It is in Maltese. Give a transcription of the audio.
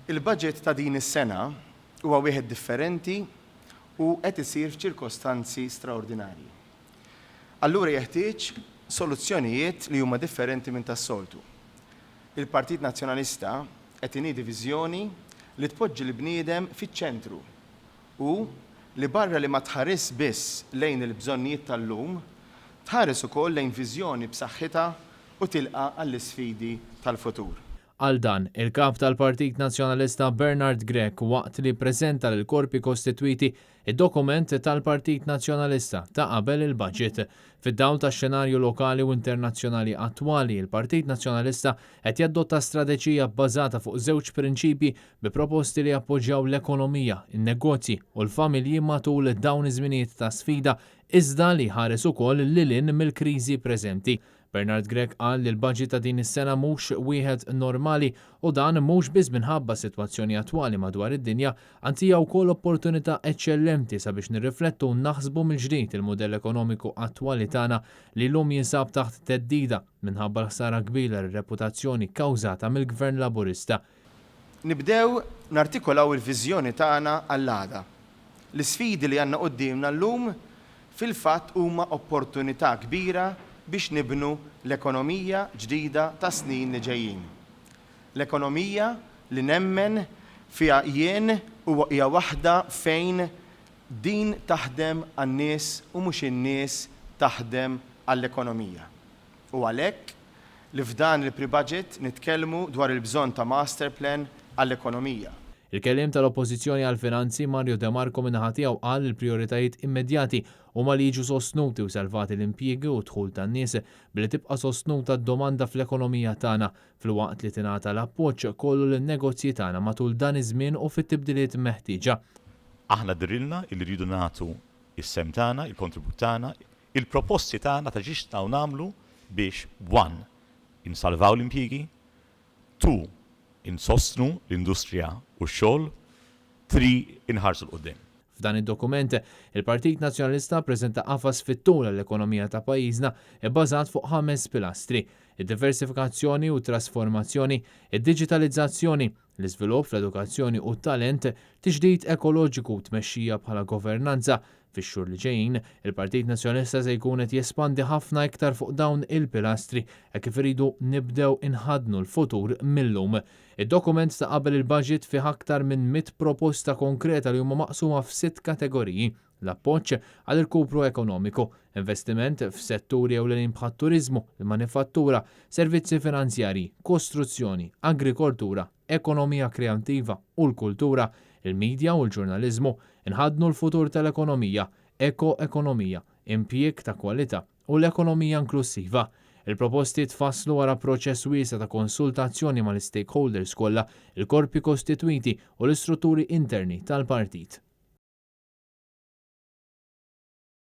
Il-budget ta' din is-sena huwa wieħed differenti u qed isir f'ċirkostanzi straordinarji. Allura jeħtieġ soluzzjonijiet li huma differenti minn tas-soltu. Il-Partit Nazzjonalista qed iniedi viżjoni li tpoġġi l-bniedem fiċ-ċentru u li barra li ma tħarisx biss lejn il-bżonnijiet tal-lum, tħares ukoll lejn viżjoni b'saħħitha u tilqa' għall-isfidi tal-futur. Qal dan il-Kap tal-Partit Nazzjonalista Bernard Grech waqt li ppreżenta lill-korpi kostitwiti d-dokument tal-Partit Nazzjonalista ta' qabel il-Budget. Fid-dawl tax-xenarju lokali u internazzjonali attwali, il-Partit Nazzjonalista qed jaddotta strateġija bbażata fuq żewġ prinċipji bi proposti li jappoġġjaw l-ekonomija, in-negozji u l-familji matul dawn iż-żminijiet ta' sfida iżda li jħares ukoll lil hinn mill-kriżi preżenti. Bernard Grech qal li l-budget ta' din is-sena mhux wieħed normali u dan mhux biss minħabba s-sitwazzjoni attwali madwar id-dinja, anzi hija wkoll opportunità eċċellenti sabiex nirriflettu u naħsbu mill-ġdid il-mudell ekonomiku attwali tagħna li llum jinsab taħt theddida minħabba l-ħsara kbira lir-reputazzjoni kkawżata mill-Gvern Laburista. Nibdew nartikolaw il-viżjoni tagħna għall-għada. L-isfidi li għandna quddiemna llum fil-fatt huma opportunità kbira biex nibnu l-ekonomija ġdida tas-snin li ġejjin. L-ekonomija li nemmen fiha jien hija waħda fejn din taħdem għan-nies u mhux in-nies taħdem għall-ekonomija. U għalhekk li f'dan il-pre-budget nitkellmu dwar il-bżonn ta' master plan għall-ekonomija. Il-Kelliem tal-Oppożizzjoni għall-Finanzi, Mario De Marco min-naħa tiegħu qal li l-prijoritajiet immedjati huma li jiġu sostnuti u salvati l-impjiegi u d-dħul tan-nies billi tibqa' sostnuta d-domanda fl-ekonomija tagħna filwaqt li tingħata l-appoġġ kollu lin-negozji tagħna matul dan iż-żmien u fit-tibdiliet meħtieġa. Aħna dihrilna li rridu nagħtu s-sehem tagħna, il-kontribut tagħna, il-proposti tagħna ta' x'nistgħu nagħmlu biex one, insalvaw l-impjiegi, two, insostnu l-industrija u x-xogħol, three, inħarsu 'l quddiem. F'dan id-dokument, il-Partit Nazzjonalista ppreżenta qafas fit-tul għall-ekonomija ta' pajjiżna bbażat fuq ħames pilastri, id-diversifikazzjoni u t-trasformazzjoni, id-diġitalizzazzjoni, l-iżvilupp fl-edukazzjoni u t-talent, tiġdid ekoloġiku u tmexxija bħala governanza. Fix-xhur li ġejjin, il-Partit Nazzjonalista se jkun qed jespandi ħafna iktar fuq dawn il-pilastri hekk kif irridu nibdew inħaddnu l-futur mil-lum. Id-dokument ta' qabel il-budget fih aktar minn 100 proposta konkreta li huma maqsuma f'sitt kategoriji, l-appoġġ għal irkupru ekonomiku, investiment f'setturi ewlenin bħat-turiżmu, il-manifattura, servizzi finanzjarji, kostruzzjoni, agrikoltura, ekonomija kreattiva u l-kultura, il-midja u l-ġurnaliżmu, inħaddnu l-futur tal-ekonomija, eko-ekonomija, impjieg ta' kwalità u l-ekonomija inklussiva. Il-proposti tfasslu wara proċess wiesa' ta' konsultazzjoni mal-istakeholders kollha, il-korpi kostitwiti u l-istrutturi interni tal-partit.